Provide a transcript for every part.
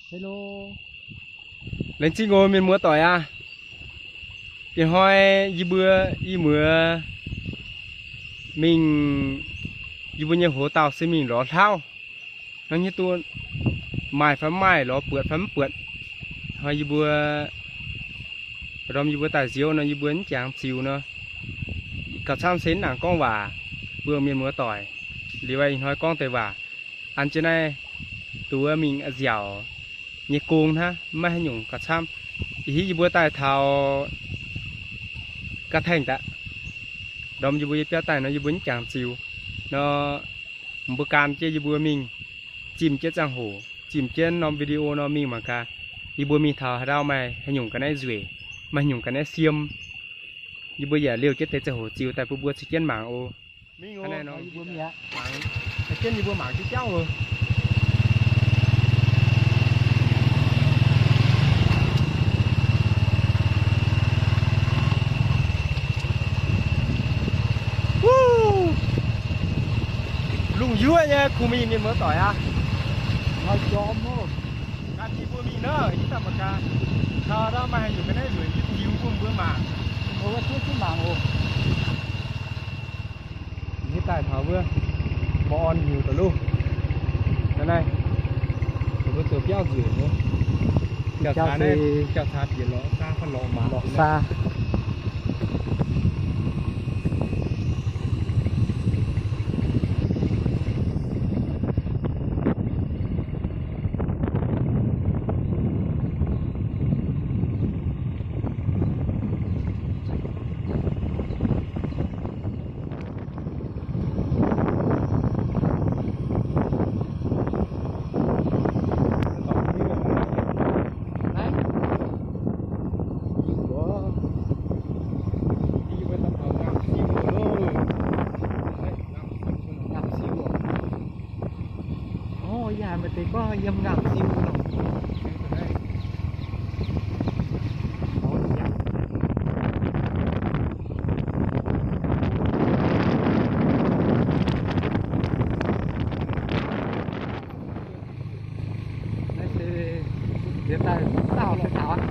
Hello. Laengz zingh oc mienh muoz doic aac. Ih hnoi yie mbuo i muoz mingh, yie mbuo nyei hoz dauh se mingh lorz hlauv. Hnangv nyei duqv maaih fai mv maaih, lorz buatc fai mv buatc. Hnoi yie mbuo, ndorm yie mbuo daaih nziouv nor yie mbuo mv jangx ziux nor, gauh camv se mv nangc gorngv waac, mbuo mienh muoz doic. Liuz ih hnoi gorngv deix waac an jienv naaiv duqv mingh nziaauc nyei gong hnangv, maiv haaix nyungc gauh camv. Ih hiuv yie mbuo daaih taux ga'taengh daaih, ndorm yie mbuo yiem biauv daaih nor yie mbuo mv jangx ziux nor, mbuo gan jienv yie mbuo mingh zimh jienv ziangh hoc, zimh jienv norm video nor mingh mangc gaax, yie mbuo mingh taux haaix ndau maaih haaix nyungc ga'naaiv nzueic, maaih haaix nyungc ga'naaiv siem, yie mbuo yaac liouh jienv deix ziangh hoc ziux daaih bun mbuo caux jienv mangc oc. Mingh oc, yie mbuo mingh aqv. Mangc, jienv yie mbuo mangc jienv jauv oc. Wuov! Lungh yuoqv nyei kuh mingh mienh muoz doic aac. Hnoi jorm oc. Gan yie mbuo mingh nor, yie daaih mangc gaax, taux ndau maaih haaix nyungc ga'naaiv nzueic yie ziux bun mbuo mangc. Mbuo zuov jienv mangc oc. Yie daaih taux wuov Mba'orn Hiuc da'luv. Naaiv, naaiv, mbuo zoux biauv nzueic nyei. Biauv se, biauv caa bieqc lorqc, saa fai lorqc mangc. Lorqc saa. Ngam siu oc. Ov, yie haiz maaih deix gorngv yiem ngam siu nor. Naaiv se nziex daaih dauh se taux aqv.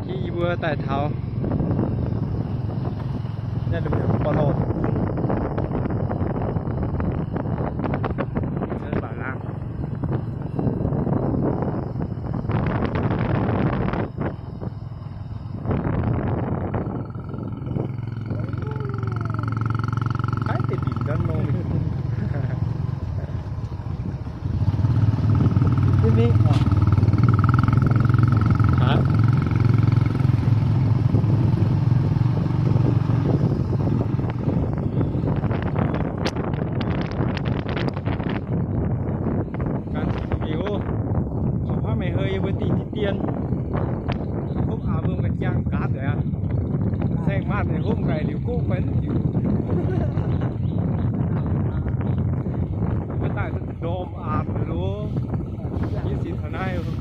Yie mbuo daaih taux naaiv, mv baac lorh, mv baac laangh. Haiz deix binc ndortv nor. Gan mingh oc. Corc haav meih heuc yie mbuo dingh diqv dien. Hopv aav mbuo ga'jang gaax deix aqv. Saeng-maanh deix hopv nqaih liuz goqv fai mv liuz. Mbuo daaih ndorm aapv loh. Yie sic taux naaiv oc.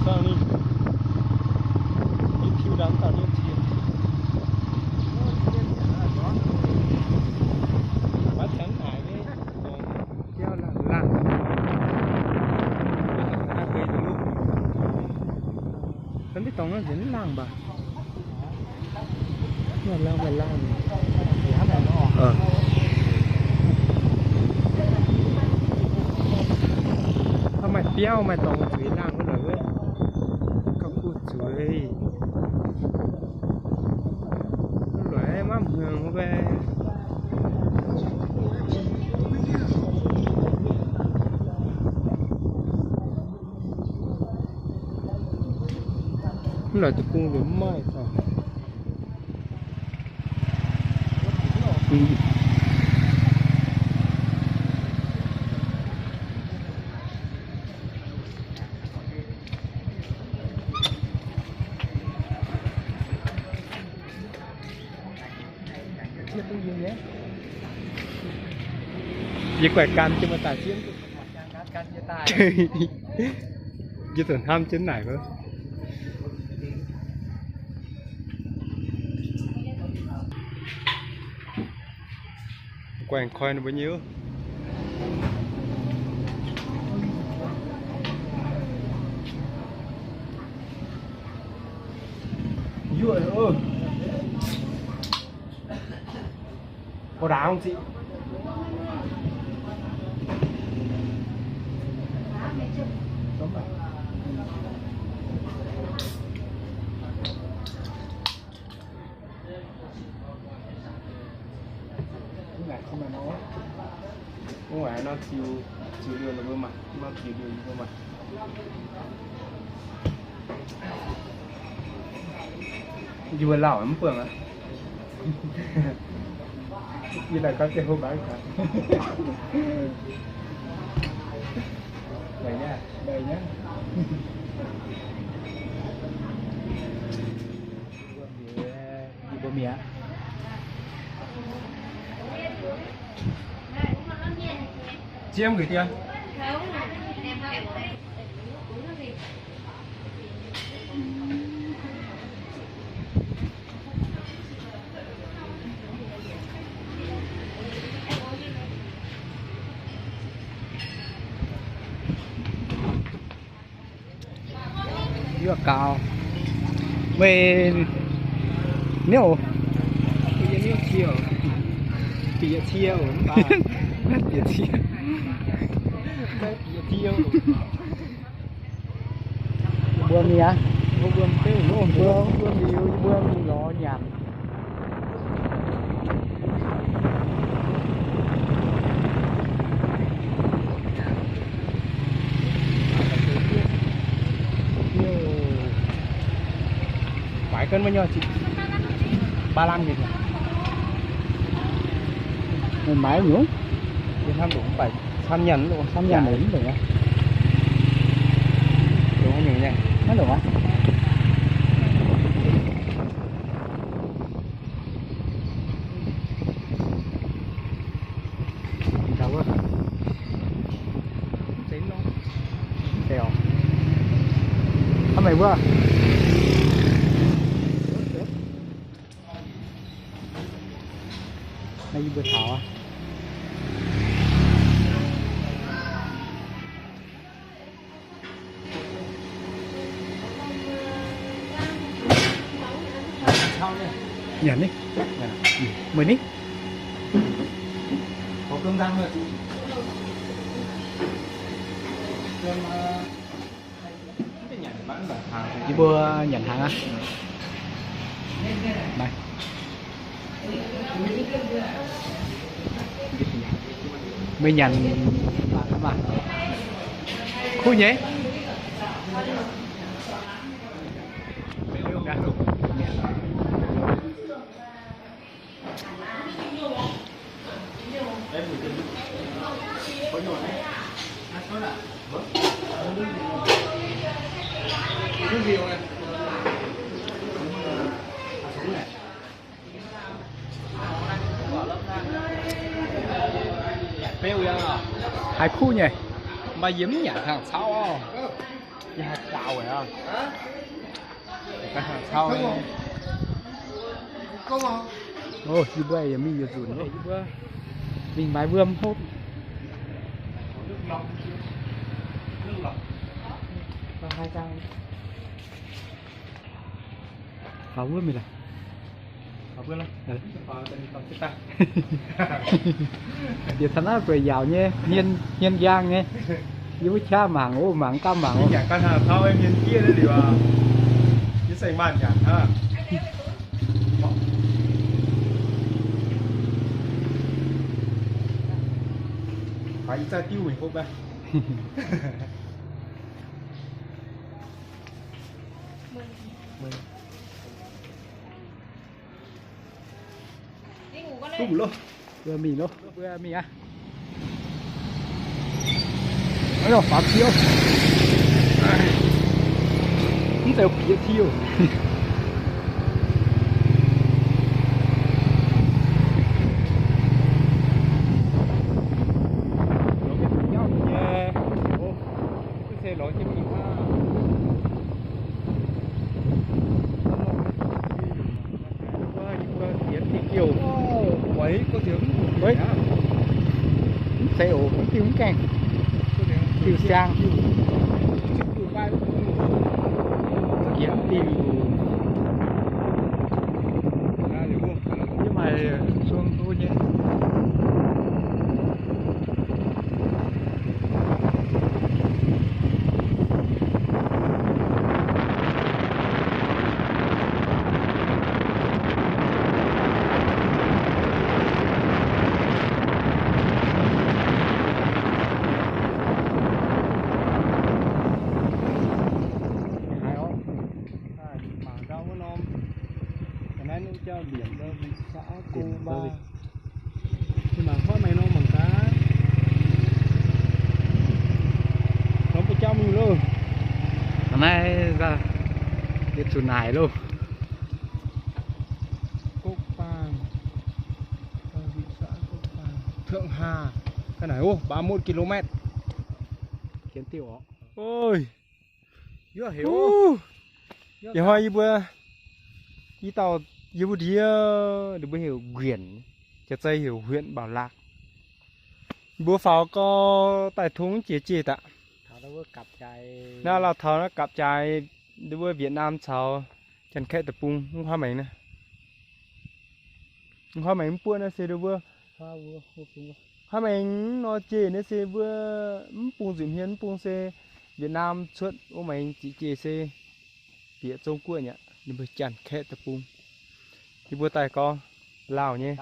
Sang ninh, ninh piu ndau dauh ninh tien. Maiv cangx haic nyei, dongh biauv laangh. Maiv dongh haaix dauh geix dongh lungh. Maiv dongh naaiv nzengc mv laangh baac. Maaih biauv maaih dorngx zueiz laangh wuov loc, gauh kuv zueiz. Loc maiv hmuangx wuov. Mv lorz deic-bung mv maaih. Yie guaix gan jienv maaih daaih siemv. Yie zuqc hnamv jienv naaic wuov. Guaih koi ninh mbuo nyei. Yuoqv, ov, ga'ndaangc ziqc. Mv ngaengc nor, ziux, ziux liuz ninh mbuo mangc, nor ziux liuz ninh mbuo mangc. Yie mbuo lauh mv buangh aqv. Yie daaih gau ziangh hoc mangc gaax. Mbaih nyei, mbaih nyei. Yie mbuo mi'aqv. Ziemv nqec dieh. Yuoqv gaux. Meih niouv? Bieqc cie, bieqc cie, bieqc cie. Mbuo mingh aqv. Mbuo, mbuo mingh lorz nyanc. Maiv ganh maiv nyoih, ba lam nqemh. Maiv nyungc. Camv nyanc, camv nyanc mv nzengc aqv. Maiv nzengc aqv. Naaiv yie mbuo taux aqv. Nyanc ni. Meih ni. Yie mbuo nyanc hnaangx aqv. Naaiv. Meih nyanc maah. Kuv nyei. Haiz kuv nyei. Maaih yie mv nyanc hnaangx cauv oc. Yie haiz daaux weic oc. Yie mbuo yaac mingh yietc nzunc, mingh maaiz wuom hopv. Faaux wuov mingh laaix. Yietc taux naaiv bueix yaauc nyei, hmien, hmien njang nyei. Yie wuov qaqv mangc oc, mangc gaav mangc oc. Duqv loh. Mbuo mingh loh. Mbuo mingh aqv. Ov, faaux cie. Mv zeiz bieqc cie. Mv zeiz oc, mv diuh mv gaengh, diuh siang. Jiex diuh, yie maaih suong gu nyei. Mangc gaax wuov norm, naaiv ninh jauv mbienc, xã Cô Ba. Mangc huaav maengx nor mangc gaax. Norm ba'jauv mingh loh. Naaiv yietc zuqc naaic loh. Cốc Pang, thị xã Cốc Pang, Thượng Hà. Ga'naaiv oc, ba motv ki-lo-met. Ôi. Yuov heuc. Ih hnoi yie mbuo, yie dauh, yie mbuo ndiev, ninh mbuo heuc Nguyen, jaax zei heuc huyện Bảo Lạc. Yie mbuo faaux gau daaih tong jiex jiex daaih. Naaiv lauh taux naaiv gapv jaaix, ninh mbuo Việt Nam caux Janx-Kaeqv deic-bung mv huaav maengx naaiv. Mv huaav maengx mv buoqv naaiv se ninh mbuo, huaav maengx nor jiex naaiv se mbuo mv bung nzunc hmien mv bung se Việt Nam cuotv wuov maengx ziqc jiex se bieqc Zong Guoqv nyei, ninh mbuo Janx-Kaeqv deic-bung. Yie mbuo daaih gorngv Laauh nyei.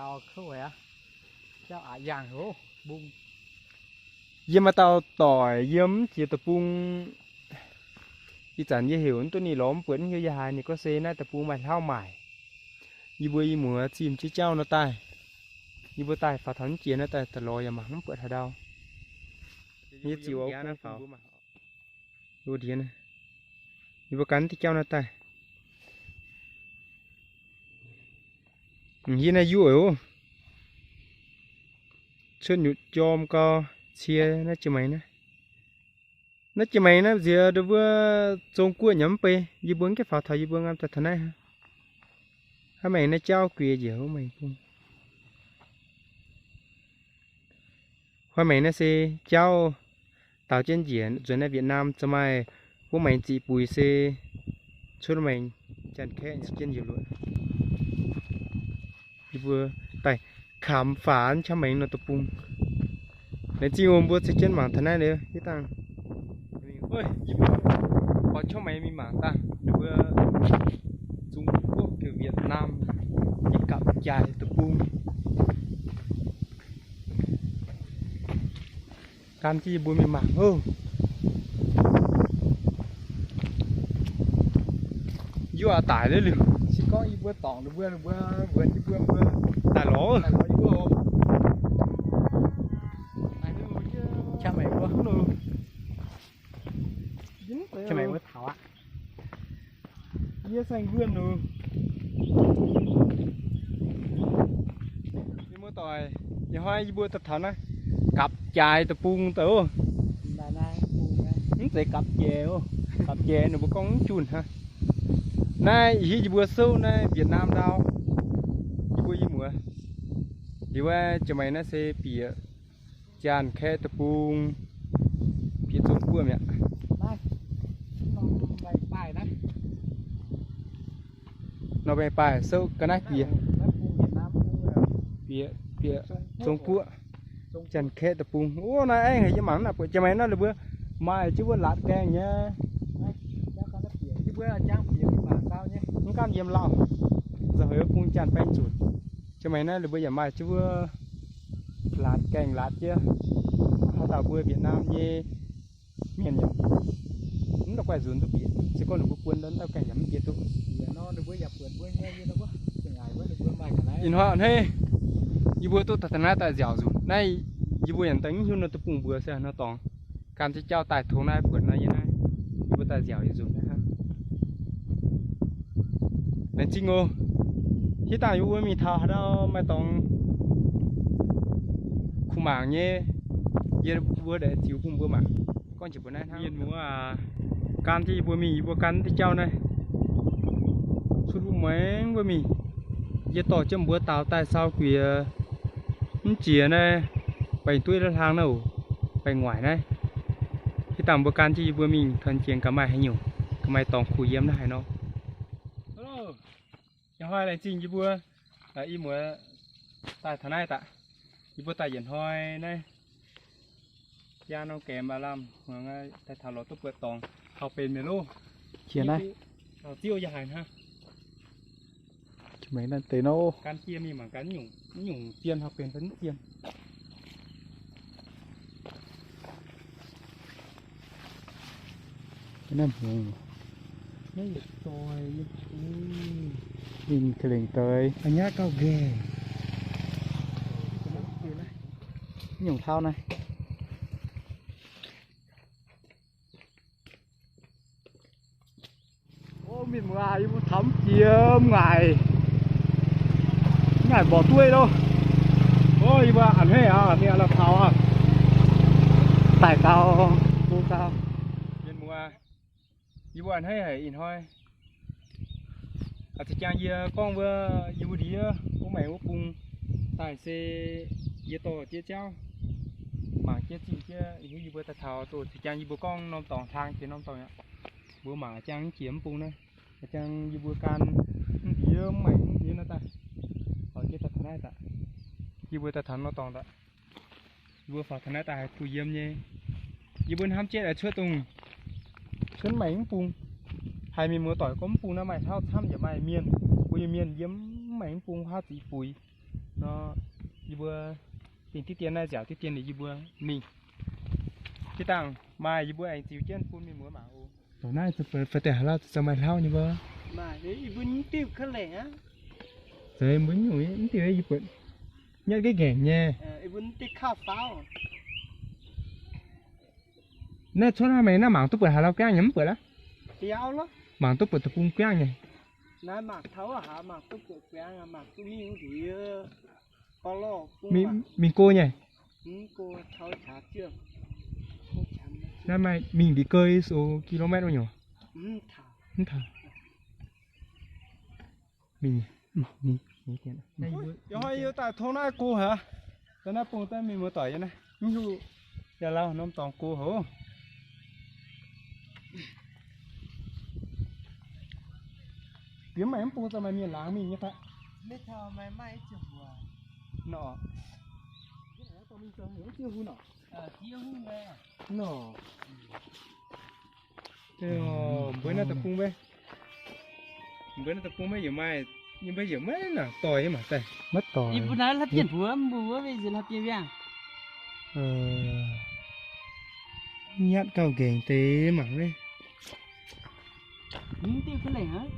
Yie maaih dauh doic yiem jiex deic-bung. Ih zanc yie heuc mv duqv ninh lorz mv buatc, yie haiz ninh gorngv se naaiv deic-bung maaih hlauv maaic. Yie mbuo i muoz zimh jiex jauv nor daaih. Yie mbuo daaih faaux taux mv jiex nor daaih, daaih lorz yaac mangc mv buatc haaix ndau. Yie ziux ndiev, yie mbuo gan diuh jauv nor daaih. Yie naaiv yuoqv oc. Cuotv nyutc jorm gau, cie naaiv jiex maengx naaiv. Naaiv jiex maengx naaiv nziex nduov mbuo Zong Guoqv nyei mv bei, yie mbuo mv gaengh faaux taux yie mbuo ngam daaih taux naaiv. Hnangv maengx naaiv jauv guiex njiec wuov maengx bung. Huaav maengx naaiv se jauv daaux jienv njiec nzuonx naaiv Việt Nam, za'gengh maaih wuov maengx ziqc buix se cuotv maengx Janx-Kaeqv jienv njiec luoqc. Yie mbuo daaih kham faaux qaqv maengx nor deic-bung. Laengz zingh oc, mbuo ceix jienv mangc taux naaiv liuz, yie dangh, yie mbuo oix qaqv maengx mingh mangc daaih, ninh mbuo Zong Guoqv, Việt Nam nyei gapv jaaix deic-bung. Gan jienv yie mbuo mingh mangc oc. Yie daic liuz, se gorngv yie mbuo dorngc ninh mbuo, ninh mbuo wuonx yie mbuo, mbuo daaih lorz. Qaqv maengx mbuo, qaqv maengx mbuo taux aqv. Yie saeng-nquenh oc. Yie muoz-doic, ih hnoi yie mbuo daaih taux naaiv gapv jaaix deic-bung daaih oc. Mv zeiz gapv jaaix oc. Gapv jaaix ninh mbuo gorngv mv junh hnangv. Naaiv ih hitv yie mbuo souv naaiv Việt Nam ndau. Yie mbuo i muoz, liuz wuov jiex maengx naaiv se bieqc Janx-Kaeqv deic-bung, bieqc Zong Guoqv mi'aqv. Nor mbaengx-baaih souv ga'naaiv bieqc, bieqc, bieqc Zong Guoqv, Janx-Kaeqv deic-bung. Ov, naaiv aengx haic yie mangc naaiv buatc jiex maengx naaiv ninh mbuo maaih jienv wuov laatc gaengh nyei. Mv gaamv yiem lauh, za'gengh heuc bung Janx-Baeng zunc. Jiex maengx naaiv ninh mbuo yaac maaih jienv wuov laatc gaengh laatc jienv. Haaix dauh mbuo Việt Nam nyei mienh yaac mv daux guaih nzuonx duqv bieqc. Se gorngv ninh mbuo buon ndau gaengh yaac mv bieqc duqv. Ih hnoi hneiv, yie mbuo duqv taux naaiv daaih nziaauc nzunc. Naaiv yie mbuo yaac daaih mv hiuv nor duqv bung mbuox se haaix nor dorngx. Gan jienv jauv daaih tongx naaiv buatc naaiv yie naaiv, yie mbuo daaih nziaauc yietc nzunc naaiv hnangv. Laengz zingh oc. Hitv dangh yie mbuo mingh taux haaix ndau maaih dorngx kuh mangc nyei, yie mbuo daaih ziux bun mbuo mangc. Gorngv jiex mbuo naaiv hnangv. Mienh muoz aac, gan jienv yie mbuo mingh, yie mbuo gan diuh jauv naaiv cuotv wuov maengx mbuo mingh. Yie dorh jienv mbuo daaux daaih sau guiex Mv jiex naaiv, baengh dueiv hlang naaiv oc, baengh waaic naaiv. Hitv dangh mbuo gan jienv yie mbuo mingh tuan jiex gaax maaih haaix nyungc, gaax maaih dorngx kuh yiem naaiv haaix nor. Ih hnoi laengz zingh yie mbuo i muoz daaih taux naaiv daaih. Yie mbuo daaih yietc hnoi naaiv, jaa norm gaengx maaih lamh, daaih taux lorz duqv buatc dorngx taux benx mi'aqv loh. Qiex naaiv, ziouv yaac haic hnangv. Gan jiex mingh mangc gaax nyungc, nyungc zien hauh benx fai mv zien. Naaiv hmuangx, naaiv yietc doic nyei bung, ninh ga'lengc doic, a'nyatv gauh nqaengc. Nyungc taux naaiv. Ov, mienh muoz, yie mbuo taux jiex mv ngaaic, mv ngaaic mborqc dueiv loh. Ov, yie mbuo a'hneiv aqv, mienh muoz, taux daaih gau, go gau. Mienh muoz, yie mbuo a'hneiv haic ih hnoi. Aa, zinh jangx yie gorngv wuov yie mbuo ndiev wuov maengx wuov bung daaih se yie dorh jiex jauv mangc jiex zingh jiex, hiuv yie mbuo daaih taux doh. Zinh jangx yie mbuo gorngv norm dorngx hlang jiex norm dorngx aqv. Mbuo mangc jangx jiex mv bung naaiv. Jangx yie mbuo gan mv ndiev mv maengx mv ndiev nor daaih, oix jiex daaih taux naaiv daaih. Yie mbuo daaih taux norm dorngx daaih. Yie mbuo faaux taux naaiv daaih haiz kuh yiem nyei. Yie mbuo hnamv jienv cuotv dongh, cuotv maengx mv bung. Haiz mienh muoz doic gorngv mv bung naaiv maaih hlauv camv yaac maaih mienh. Mbuo nyei mienh yiem mv maengx mv bung huaav ziqc buix nor, yie mbuo dingh diqv dien naaiv nziaauc diqv dien liuz yie mbuo mingh. Jiex dangh maaih yie mbuo aengx ziux jienv bun mienh muoz mangc oc. Naaiv fai deix haaix lauh zoux maaih hlauv nyei mbuo. Mbuo mv diuh ka'lengc aqv. Zeiz mbuo nyungc mv diuh yie buatc nyatv nqaengc nyei. Naaiv cuotv naaiv meih naaiv mangc duqv buatc haaix lauh guangv nyei mv buatc aqv. Mangc duqv buatc deic-bung guangv nyei. Mingh go nyei. Naaiv maaih mingh ndiev geu i so kilometer wuov nyungc? Mv taux. Mingh, ih hnoi yie daaih tong naaiv go haic. Daaih naaiv bung daaih mingh muoz-doic yie naaiv, mv hiuv yaac lauh norm dorngx go haic. Bieqc mv maaih mv bung, zoux maaih mienh laangz mingh nyei fai? Nor. Mbuo naaiv deic-bung maiv, mbuo naaiv deic-bung maiv yaac maaih, yie mbuo yaac maiv nangc doic nyei mangc daaih. Maiv doic. Yie mbuo naaiv hlapv jienv mbuox mbuo mbuo weic zuqc hlapv jienv mbiangh. Nyatv gauh nqengc deix mangc maiv. Mv diuh ka'lengc aqv.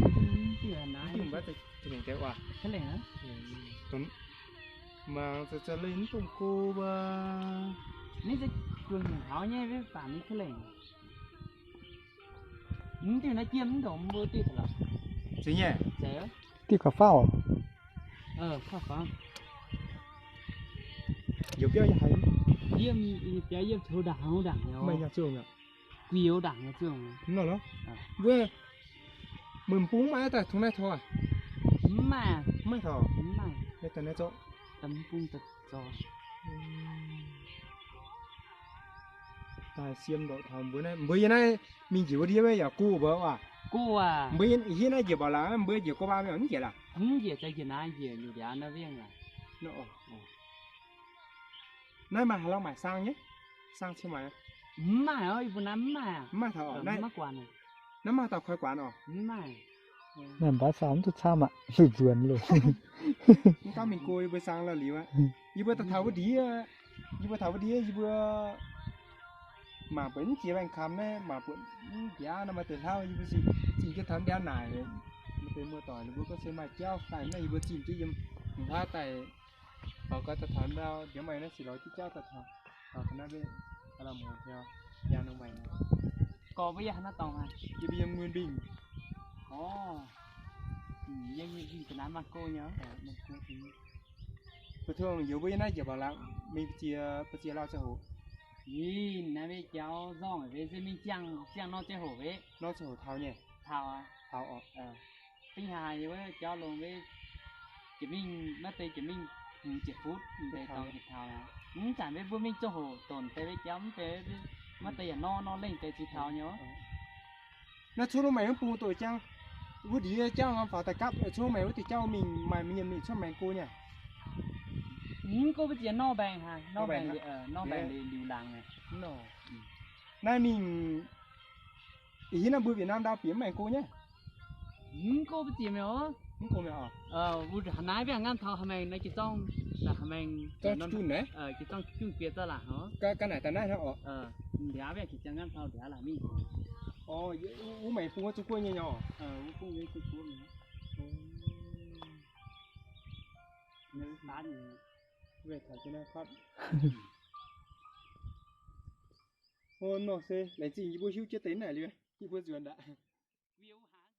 Mv diuh naaiv. Ka'lengc aqv. Mangc za'gengh leih mv dungx go mbuo. Ninh se juangc hnyangx taux nyei, maiv baac ninh ka'lengc. Mv diuh naaiv jiem mv ndongc mbuo diuh taux lorqc. Zeiz nyei. Diuh ka'fauv. Yiem biauv yie haiz. Yiem biauv yiem houv ndaangc, houv ndaangc nyei. Maaih yangh zungh aqv. Guix houv ndaangc nyei zungh. Mv nor lorqc. Mbuo, meih bung mv maaih daaih tong naaiv taux aqv? Mv maaih. Mv maaih taux. Mv maaih. Daaih naaiv zorqv. Daaih mv bung daaih zorqv. Daaih siem ndortv taux mbuo naaiv, mbuo yie naaiv mingh njiec wuov ndiev maiv yaac go mbuo aqv. Go aqv. Mbuo yie hiuv naaiv njiec mbaaux laangz, mbuo njiec go baac maiv njiec laangz. Mv njiec, za'gengh naaiv njiec liuz ndiangx naaiv wengh aqv. Naaiv maaih haaix lauh maaic saang nyei? Saang cien maaic? Mv maaih oc, yie mbuo naaiv mv maaih aqv. Mv maaih taux oc. Mv maaih guaax. Naaiv maaih dauh koi guaax oc. Mv maaih. Naaiv mv baac saang mv duqv camv aqv, zuqc nzuonx loh. Mv dauh mingh go yie mbuo saang la'liuz aqv. Yie mbuo daaih taux wuov ndiev, yie mbuo taux wuov ndiev yie mbuo mangc buatc mv jiex waengh kamx naaiv, mangc buatc mv mbiaauv nor maaih deix hlauv, yie mbuo zingh jienv taux mv mbiaauv naaic. Maaih deix muoz-doic ninh mbuo gorngv se maaih jauv daaih naaiv, yie mbuo zingh jienv yiem haav daaih. Mv baac gorngv daaih taux mv mbiaauv ndiev maaih naaiv sic lorz jienv jauv daaih taux. Gorx mbuo yiem haaix norm dorngx? Yie mbuo yiem Nguyên Bình. Orv, yiem Nguyên Bình ga'naaiv maaih go nyei. Ba'tungx yiem mbuo yiem naaiv njiec mbaaux laangz mingh ziex, ba'ziex lauh ziangh hoc. Ih, naaiv mbuo jauv nzorngv mbuo se mingh ziangh, ziangh norm ziangh hoc mbuo. Norm ziangh hoc taux nyei. Taux aqv. Taux oc. Dingh haaix yie mbuo jauv longx mbuo jiex mingh, naaiv deix jiex mingh Ziepc futv deix dorngx ziepc taux. Mv zanc mbuo mingh ziangh hoc donx deix jauv mv benx, maiv deix yaac nor nor lengh deix ziepc taux nyei. Naaiv cuotv lungh maengx mv bung doqc jang, wuov ndiev jauv faaux daaih gapv cuotv lungh maengx wuov deix jauv mingh maaih nyiemc mingh cuotv maengx go nyei. Mv go mbuo ziex norm baengc haic, norm baengc liuz laangz. Naaiv mingh ih hiuv naaiv mbuo Việt Nam ndau bieqc mv maengx go nyei. Mv go mbuo ziex mi'aqv. Mv go mi'aqv. Naaiv mbiaangx ngamv taux haaix maengx naaiv jiex zorngv, haaix maengx jiex zorngv junh bieqc zaux laangc. Ga'naaiv daaih naaiv hnangv oc. Ndiav mbiaangx jiex ziangx ngamv taux ndiav laangc mingh. Wuov maengx bung wuov Zung Guoqv nyei nyei. Nor se laengz zingh yie mbuo hiuv jienv deix naaic liuz, yie mbuo nzuonx ndaqv.